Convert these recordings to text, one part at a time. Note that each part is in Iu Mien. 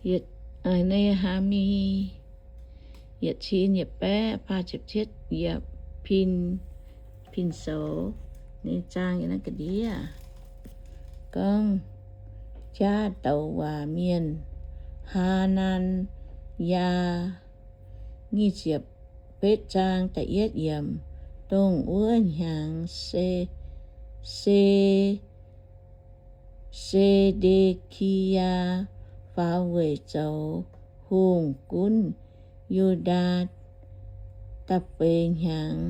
Yietc, aa, Ne^haa^mi, yietc cin yietc baeqv faah ziepc cietv yiemc, pin, pin soux, ninh zaang yiem naaiv ga'ndiev gorngv jaav douc waac mienh, Haa^naa^yaa, nyic ziepc betv zaang da'yietv yiemc, dongh wuov hnyangx Se, Se, Se^nde^ki^yaa faaux weic zoux hungh gunv Yu^ndaa da'feix hnyangx,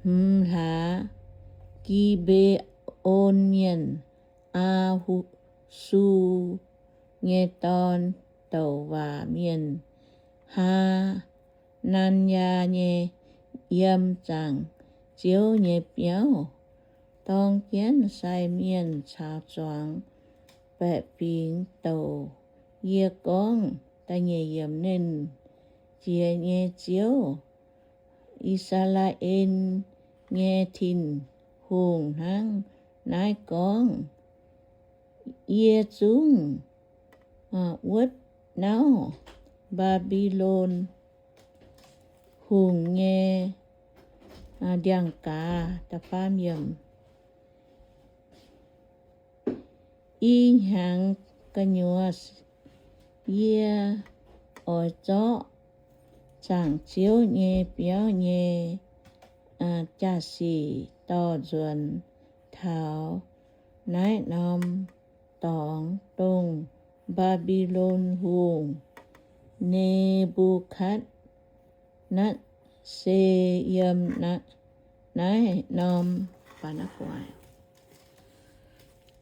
hmz hlaax, Gi^mbe^on Mienh, Aa^su nyei dorn, douc waac mienh, Haa^naa^yaa nyei, yiem zaangc Ziouv nyei biauv, dorng jienv sai mienh caux zuangx baeqc fingx douc yie gorngv, da'nyeic yiemc, Nernh Jiex nyei Ziouv, I^saa^laa^en nyei Tin-Hungh hnangv naaiv gorngv, Yie zungv wuotv nauv Mbaa^mbi^lon Hungh nyei ndiangx-gaaz. I hnyangx gu'nyuoz yie oix zorqv zaangc Ziouv nyei biauv nyei jaa-sic dorh nzuonx taux naaiv norm dorngx, dongh Mbaa^mbi^lon Hungh Ne^mbu^katv^netv^saa yiem naaiv norm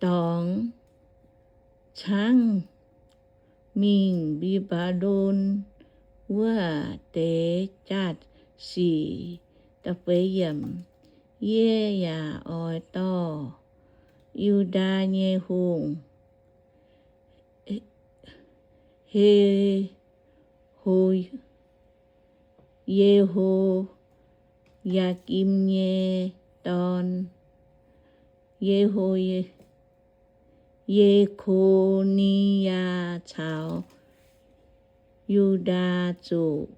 dorngx caangv mingh Mbi^mbaa^lon wuov deix jaa-sic. Yie yaac oix dorh Yu^ndaa nyei hungh, Ye, Ho, Yehoyakim nyei dorn, Yeho, Ye^ko^ni^yaa caux Yu^ndaa zuqc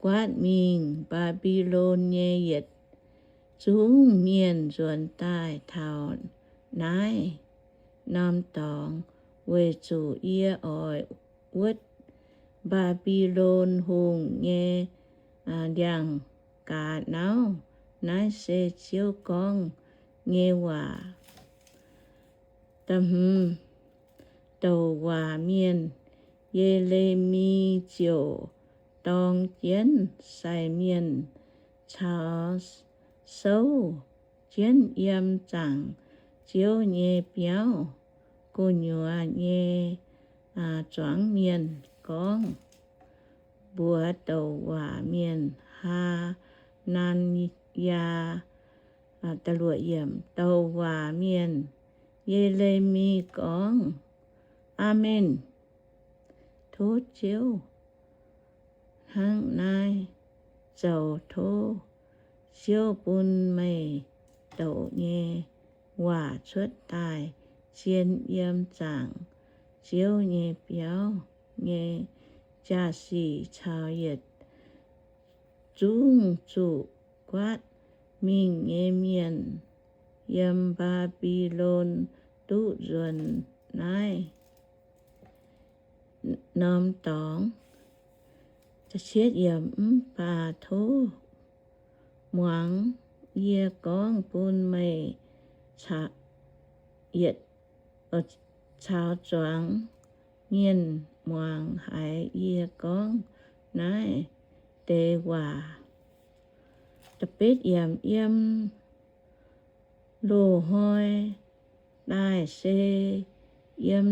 guaatv mingh Mbaa^mbi^lon nyei yietc zungv mienh nzuonx daaih taux naaiv norm dorngx, weic zuqc yie oix wuotv Mbaa^mbi^lon Hungh nyei ndiangx-gaaz nauv. Naaiv se Ziouv gorngv nyei waac. Douc waac mienh, Ye^le^mi, ziouc dorng jienv sai mienh caux souv jienv yiem zaangc Ziouv nyei biauv gu'nyuoz nyei zuangx mienh gorngv, mbuox douc waac mienh, Haa^naa^yaa, douc waac mienh, Ye^le^mi gorngv, Aamen. Tov Ziouv hnangv naaiv zoux. Tov Ziouv bun meih douc nyei waac cuotv daaih zien yiem zaangc Ziouv nyei biauv nyei jaa-sic caux yietc zungv zuqc guaatv mingh nyei mienh yiem Mbaa^mbi^lon duqv nzuonx naaiv norm dorngx. Mv baac tov muangx yie gorngv bun meih caux zuangx mienh muangx haiz yie gorngv naaiv deix waac. Yiem loz-hnoi daaih se yiem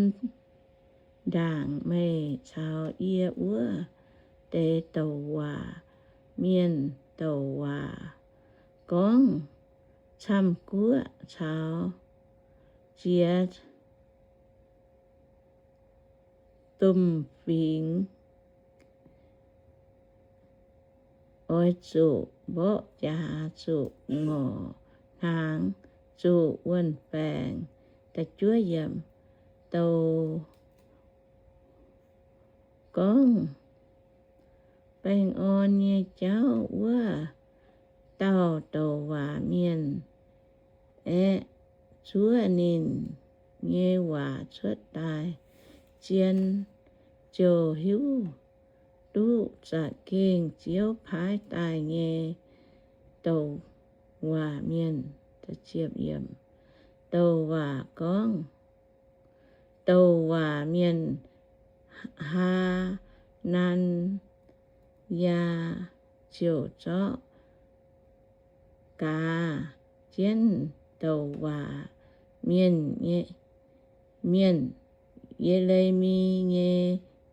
ndaangc meih caux yie wuov deix douc waac mienh douc waac gorngv camv-guoqv caux ziex domh fingx oix zuqc mborqv jaax, zuqc ngorc hnaangx, zuqc wuon-baengc. Douc gorngv baengh orn nyei jauv wuov dauh douc waac mienh aeqv, zuov ninh nyei waac cuotv daaih, zien ziouc hiuv duqv za'gengh Ziouv paaiv daaih nyei douc waac mienh. Douc waac gorngv, douc waac mienh Haa^nan^yaa ziouc zorqv gaax jienv douc waac mienh, mienh Ye^le^mi nyei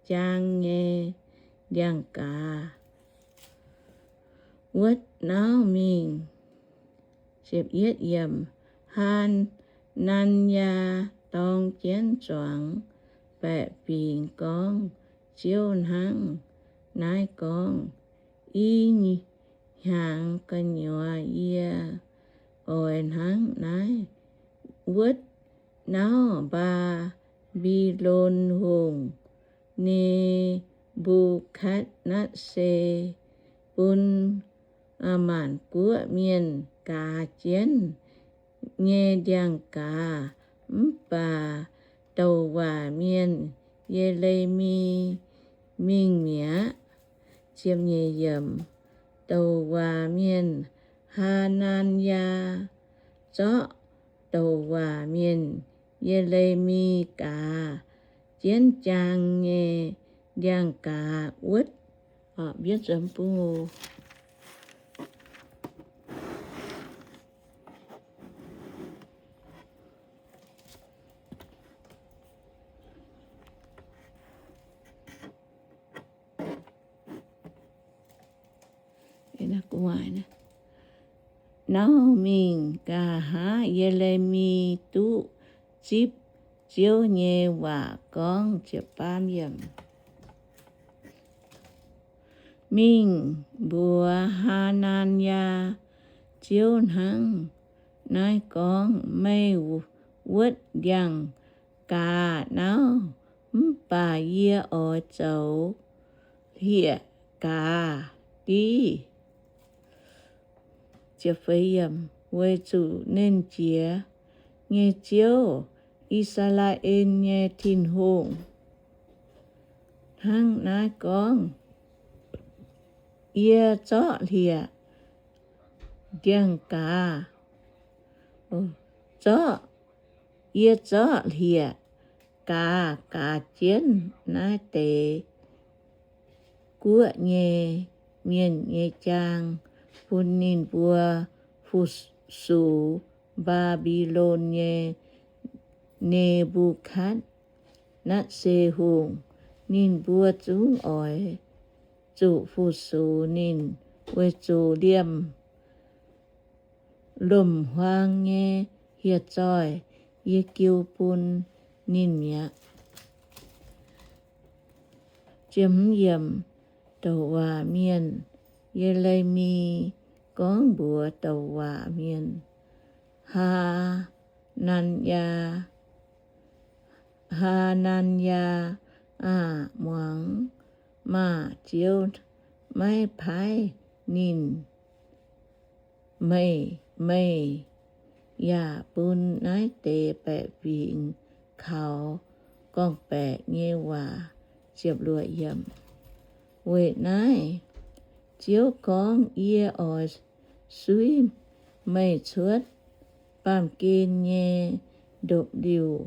jaang nyei ndiangx-gaaz wuotv nauv mingh. Haa^nan^yaa dorng jienv zuangx baeqc fingx gorngv, Ziouv hnangv naaiv gorngv, I hnyangx gu'nyuoz yie oix hnangv naaiv wuotv nauv Mbaa^mbi^lon Hungh, Ne^mbu^katv^netv^saa, bun maanc guoqv mienh gaaz jienv nyei ndiangx-gaaz. Mv baac douc waac mienh Ye^le^mi mingh mi'aqv. Douc waac mienh Haa^nan^yaa zorqv douc waac mienh Ye^le^mi gaaz jienv jaang nyei ndiangx-gaaz wuotv. Nauv mingh nqa'haav Ye^le^mi duqv zipv Ziouv nyei waac gorngv, mingh mbuox Haa^nan^yaa, Ziouv hnangv naaiv gorngv, Meih wuotv ndiangx-gaaz nauv, mv baac yie oix zoux hlieqv-gaaz div. Weic zuqc Nernh Jiex nyei Ziouv, I^saa^laa^en nyei Tin-Hungh, hnangv naaiv gorngv, Yie zorqv hlieqv ndiangx-gaaz, zorqv, yie zorqv hlieqv-gaaz gaaz jienv naaiv deix guoqv nyei mienh nyei jaang, bun ninh mbuo fu-sux Mbaa^mbi^lon nyei Ne^mbu^katv^netv^saa Hungh. Ninh mbuo zungv oix zuqc fu-sux ninh, weic zuqc liemh lomc-huaang nyei hieh zoih yie jiu bun ninh mi'aqv. Douc waac mienh Ye^le^mi gorngv mbuox douc waac mienh Haa^nan^yaa, Haa^nan^yaa aah! Muangx maah! Ziouv maiv paaiv ninh, meih, meih yaac bun naaiv deix baeqc fingx kaux gorngv-baeqc nyei waac. Weic naaiv Ziouv gorngv, Yie oix suiv meih cuotv baamh gen nyei ndopv-liuh,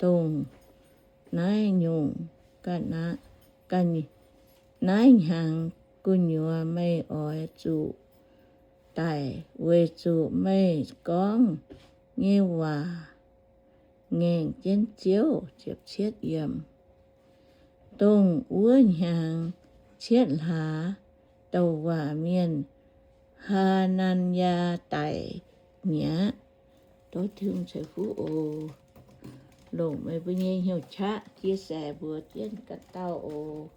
dongh naaiv nyungc, naaiv hnyangx gu'nyuoz meih oix zuqc daic, weic zuqc meih gorngv nyei waac ngaengc jienv Ziouv. Dongh wuov hnyangx cietv hlaax, douc waac mienh Haa^nan^yaa daic mi'aqv. Dorh Tin-Hungh ceix fuqv oc. Longc meih mbuo nyei hnyouv qaqv chia sẻ mbuox jienv ganh dauh oc.